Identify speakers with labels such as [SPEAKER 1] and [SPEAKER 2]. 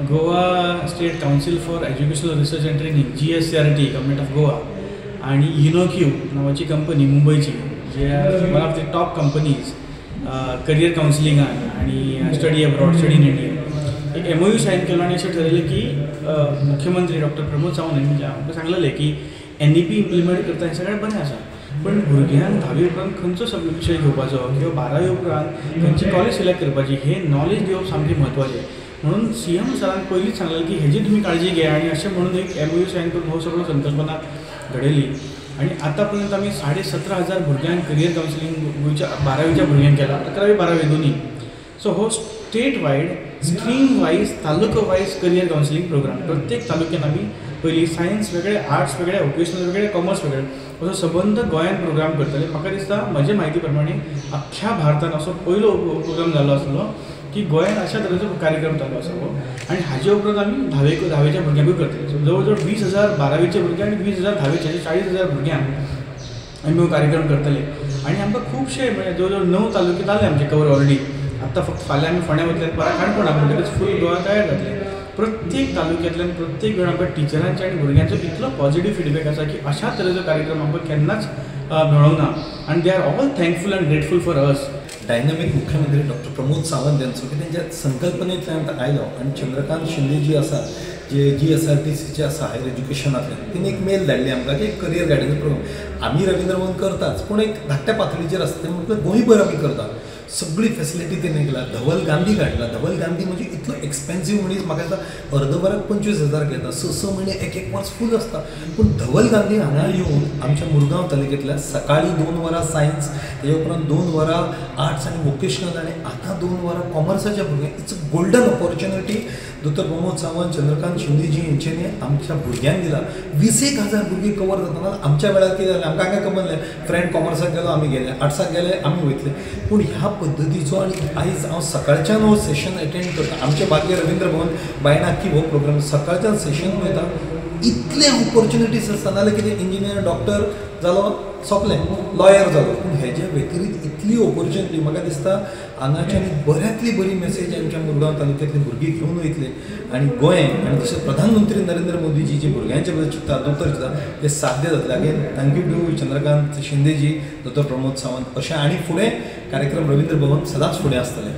[SPEAKER 1] Goa State Council for Educational Research and Training, GSCERT, Government of Goa आणि इनोक्यू नांवाची company मुंबयची, जे one of the top companies career कावन्सिलिंगान आणि study abroad, study in India, एक एमओयू सायन केलो आनी अशें ठरयलें की मुख्यमंत्री डॉक्टर प्रमोद सावंत हांणी आमकां सांगलेलें की एनईपी इम्प्लिमेंट करता हें सगळें बरें आसा, पण भुरग्यांक धावी उपरांत खंयचो विशय घेवपाचो किंवा बारावी उपरांत खंयची कॉलेज सिलेक्ट करपाची हे नॉलेज दिवप सामकें म्हत्वाचें. म्हणून सीएम सरान पयलींच सांगलें की हेजी तुमी काळजी घेया आनी अशें म्हणून एक एमओयू सायन करून हो सगळो संकल्पना घडयली आनी आतां पर्यंत आमी 17,500 भुरग्यांक करियर कावन्सिलींग गोंयच्या बारावीच्या भुरग्यांक केला, 11वी 12वी दोनी. सो हो स्टेट वायड, स्ट्रीम वायज, तालुको वायज करियर कावन्सिलींग प्रोग्राम. प्रत्येक तालुक्यान आमी पयलीं सायन्स वेगळे, आर्ट्स वेगळे, वोकेशनल वेगळे, कॉमर्स वेगळे असो सबंद गोंयान प्रोग्राम करतले. म्हाका दिसता म्हजे म्हायती प्रमाणे अख्ख्या भारतान असो पयलो प्रोग्राम जाल्लो आसतलो की गोंयान अशा तरेचो कार्यक्रम चालू आसा हो. आनी हाजे उपरांत आमी धावेच्या भुरग्यांकूय करतले. सो जवळ जवळ 20,000 बारावीचे भुरगे आनी 20,000 धावेचे, 40,000 भुरग्यांक आमी हो कार्यक्रम करतले. आनी आमकां खुबशे म्हणजे जवळ जवळ 9 तालुके जाले आमचे कवर ऑलरेडी. आतां फक्त फाल्यां आमी फोंड्या वतले, परां काणकोणाक, म्हणटकच फूल गोवा तयार जातले. प्रत्येक तालुक्यांतल्यान प्रत्येक वेळ आमकां टिचरांचे आनी भुरग्यांचो इतलो पॉझिटीव फिडबॅक आसा की अशा तरेचो कार्यक्रम आमकां केन्नाच मेळोंक ना आनी they are all thankful and grateful for us.
[SPEAKER 2] Dynamic मुख्यमंत्री डॉक्टर प्रमोद सावंत यांचो की त्यांच्या संकल्पनेंतल्यान आयलो आनी चंद्रकांत शिंदे जी आसा, जे जीएसआरटीसीचे आसा हायर एज्युकेशनांतल्यान, तिणे एक मेल धाडली आमकां की एक करियर गायडन्स प्रोग्राम आमी रवींद्र भवन करताच, पूण एक धाकट्या पातळीचेर आसता तें म्हटल्यार गोंयभर आमी करता. सगळी फेसिलिटी तेणे केला. धवल गांधी काडला. धवल गांधी म्हणजे इतलो एक्सपेन्सीव मनीस, म्हाका दिसता अर्द वराक 25,000 घेता, 6-6 म्हयने एक एक वर्स फूल आसता. पूण धवल गांधी हांगा येवन आमच्या मुरगांव तालुक्यांतल्या सकाळीं 2 वरां सायन्स, तेजे उपरांत 2 वरां आर्ट्स आनी वोकेशनल आनी आतां 2 वरां कॉमर्साच्या भुरग्यांक. It's a golden opportunity doctor Pramod Sawant, Chandrakant शिंदेजी हेंच्यांनी आमच्या भुरग्यांक दिला. 20,000 भुरगीं कवर जातना आमच्या वेळार कितें जालें, आमकां कांय खबर नासलें. फ्रेंड कॉमर्साक गेलो, आमी गेले, आर्ट्साक गेले, आमी वयतले. पूण ह्या पद्दतीचो आनी आयज हांव सकाळच्यान हो सेशन एटेंड करता. आमचें भाग्य रवींद्र भवन बायणा की हो प्रोग्राम सकाळच्यान सेशन वयता. इतले ऑपॉर्च्युनिटीज आसता, नाजाल्यार कितें इंजिनियर, डॉक्टर जालो, सोंपलें, लॉयर जालो. पूण हेजे व्यतिरिक्त इतली ऑपॉर्च्युनिटी म्हाका दिसता हांगाच्यान बऱ्यांतली बरी मेसेज आमच्या मुरगांव तालुक्यांतली भुरगीं घेवन वयतले आनी गोंय आनी तशें प्रधानमंत्री नरेंद्र मोदीजी जे भुरग्यांचे बद्दल चिंत्ता, दोतोर चिंत्ता, ते साध्य जातलें. Again thank you to Chandrakant शिंदेजी, दोतोर प्रमोद सावंत. अशें आनी फुडें कार्यक्रम रवींद्र भवन सदांच फुडें आसतलें.